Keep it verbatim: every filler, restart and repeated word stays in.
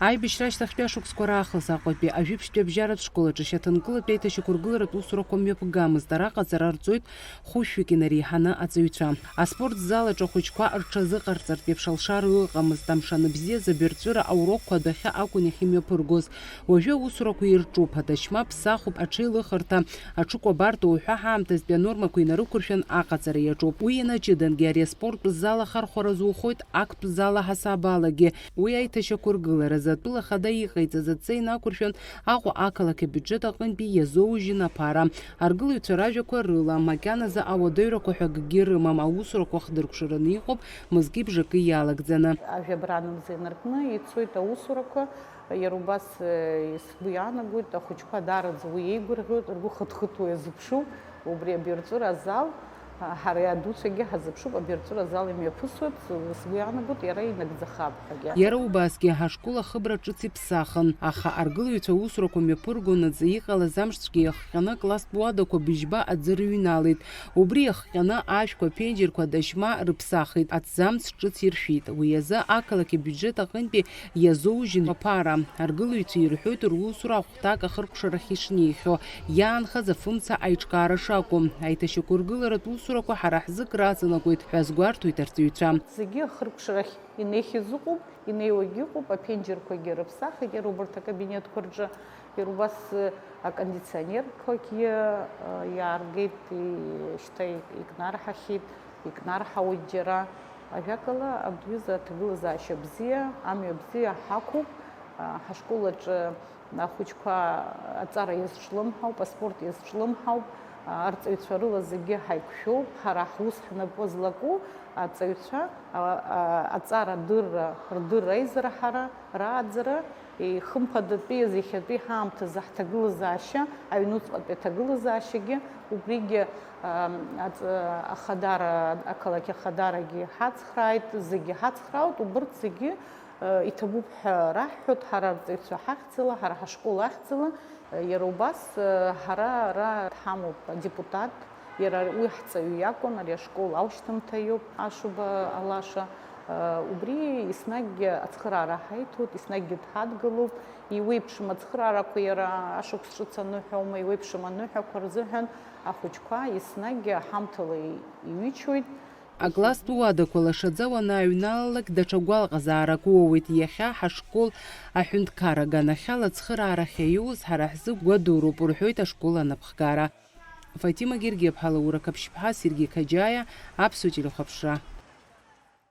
Аибашьра ашьҭахьтәи ашықәсқәа раахыс Аҟәатәи ажәибжьтәи абжьаратә школ аҿы шьаҭанкылатәи аиҭашьақәыргыларатә усурақәа мҩаԥгамызт, араҟа аҵара рҵоит хәышәҩык инареиҳаны аҵаҩцәа. Аспорт зал аҿы ахәыҷқәа рҽазыҟарҵартә еиԥш алшара ыҟамызт, амш анбзиаз абаҩрҵәыра аурокқәа адәахьы акәын иахьымҩаԥыргоз. Уажәы аусурақәа ирҿуп, адашьма ԥсахуп, аҽеилыхырҭа, аҽыкәабарҭа уҳәа ҳаамҭазтәи анормақәа инарықәыршәан аҟаҵара иаҿуп. Уи ианаҷыдангьы ари аспорттә зал ахархәара азухоит актәи зал аҳасабалагьы. Уи аиҭашьақәыргыларазы атәыла ахада иҟаиҵаз адҵа инақәыршәан, Аҟәа ақалақь абиуџьет аҟынтәи иазоужьын аԥара. Аргылаҩцәа ражәақәа рыла, макьаназы ауадаҩрақәа ҳәа акгьы рымам, аусурақәа хдыркәшараны иҟоуп, мызки бжаки иалагӡаны. Ажәабран мза инаркны ицоит аусурақәа, иара убас, э, сгәы иаанагоит, ахәыҷқәа даараӡа уи еигәырӷьоит, ргәы хыҭхыҭуа иазыԥшу убри абаҩрҵәыра азал, а, ҳара адуцәагьы ҳазыԥшуп, абаҩрҵәыра азал имҩаԥысуеит, сгәы иаанагоит, иара инагӡахап ҳәагьы. Иара убасгьы ҳашкол ахыбра ҿыц иԥсахын, аха аргылаҩцәа аусурақәа мҩаԥыргонаҵы иҟалаз амшцәгьа иахҟьаны акласстә уадақәа быжьба аӡы рыҩналеит. Убри иахҟьаны ашәқәа, аԥенџьырқәа, адашьма рыԥсахит, аҭӡамц ҿыц иршәит. Уи азы ақалақь абиуџьет аҟынтәи иазоужьын аԥара. Аргылаҩцәа ирҳәоит русура ахәҭак ахыркәшарахь ишнеихьоу, иаанхаз афымца аиҿкаара шакәу. Аиҭашьақәыргыларатә усурақәа ҳара ҳзы краҵанакуеит ҳәа азгәарҭоит арҵаҩцәа. Зегьы ахыркәшарахь инеихьаз ыҟоуп, инеиуагьы ыҟоуп, аԥенџьырқәагьы рыԥсахит, иара убарҭ акабинетқәа рҿы, иара убас, э, акондиционерқәагьы, э, иааргеит, и-, шьҭа ик-, икнарҳахьеит, икнарҳауеит џьара. Ажәакала, абри аҩыза аҭагылазаашьа бзиа, амҩа бзиа ҳақәуп, а, ҳашкол аҿы ахәыҷқәа аҵара иазҿлымҳауп, аспорт иазҿлымҳауп, а, арҵаҩцәа рыла зегьы ҳаиқәшәоуп, ҳара ҳус ҳнапы злаку аҵаҩцәа, а, а, аҵара дырра, рдырра аизара ҳара, рааӡара, ихымԥадатәиз иахьатәи ҳаамҭазы ҳҭагылазаашьа, аҩнуҵҟатәи аҭагылазаашьагьы, убригьы, а, аҵ-, ахадара, ақалақь ахадарагьы ҳацхрааит, зегьы ҳацхраауеит, убырҭ зегьы, а, иҭабуп ҳәа раҳҳәоит, ҳара арҵаҩцәа ҳахьӡала, ҳара ҳашкол ахьӡала, а, иара убас, а, ҳара ара дҳамоуп адепутат, иара уи ҳҵаҩы иакәын, ари ашкол аушьҭымҭа иоуп, Ашәба Алаша. Убри еснагь ацхыраара ҳаиҭоит, еснагьгьы дҳадгылоуп. Иуеиԥшым ацхыраарақәа иара ашықәс ҿыц аныҳәа аума, иуеиԥшым аныҳәақәа рзыҳәан ахәыҷқәа еснагь ҳамҭала иҩычоит. Акласстә уадақәа лашаӡа уанааҩналалак, даҽа гәалаҟазаарак уоуеит. Иахьа ҳашкол аҳәынҭқар аганахьала ацхыраара ахьаиуз ҳара ҳзы гәадуроуп, рҳәоит ашкол анапхгара. Фатима Гергиаԥҳа, Лаура Қаԥшьԥҳа, Сергеи Қаџьаиа, Аԥсуа телехәаԥшра.